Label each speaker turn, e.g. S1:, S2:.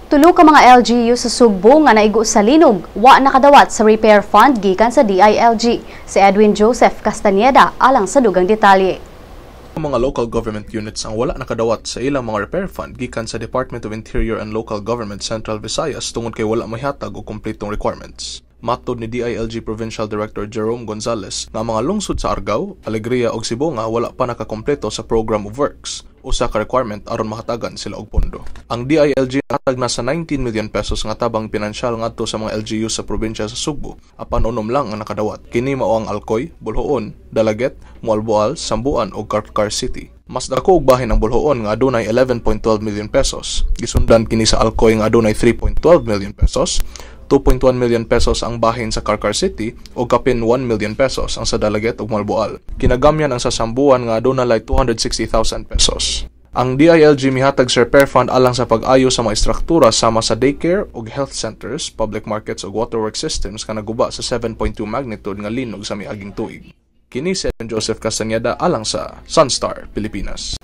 S1: Tulo ka mga LGU sa Sugbo nga naigo sa linog, wa nakadawat sa repair fund gikan sa DILG. Si Edwin Joseph Castañeda alang sa dugang detalye.
S2: Ang mga local government units ang wala nakadawat sa ilang mga repair fund gikan sa Department of Interior and Local Government Central Visayas tungod kay wala mahihatag og kompletong requirements. Matod ni DILG Provincial Director Jerome Gonzales nga ang mga lungsod sa Argao, Alegria ug Sibonga wala pa nakakompleto sa program of works, usa ka requirement aron mahatagan sila og pondo. Ang DILG nahatag na sa 19 million pesos nga tabang pinansyal ngadto sa mga LGU sa probinsya sa Sugbo, apan unom lang ang nakadawat. Kini mao ang Alcoy, Boljoon, Dalaguete, Moalboal, Samboan ug Carcar City. Mas dako og bahin ang Boljoon nga adunay 11.12 million pesos. Gisundan kini sa Alcoy nga adunay 3.12 million pesos, 2.1 million pesos ang bahin sa Carcar City o kapin 1 million pesos ang sa Dalaguete ug Moalboal. Kinagamyan ang sa Samboan nga aduna lay 260,000 pesos. Ang DILG mihatag sa repair fund alang sa pag-ayo sa mga istruktura sama sa daycare ug health centers, public markets ug waterwork systems nga naguba sa 7.2 magnitude nga linog sa miaging tuig. Kini si Joseph Castañeda alang sa Sunstar Pilipinas.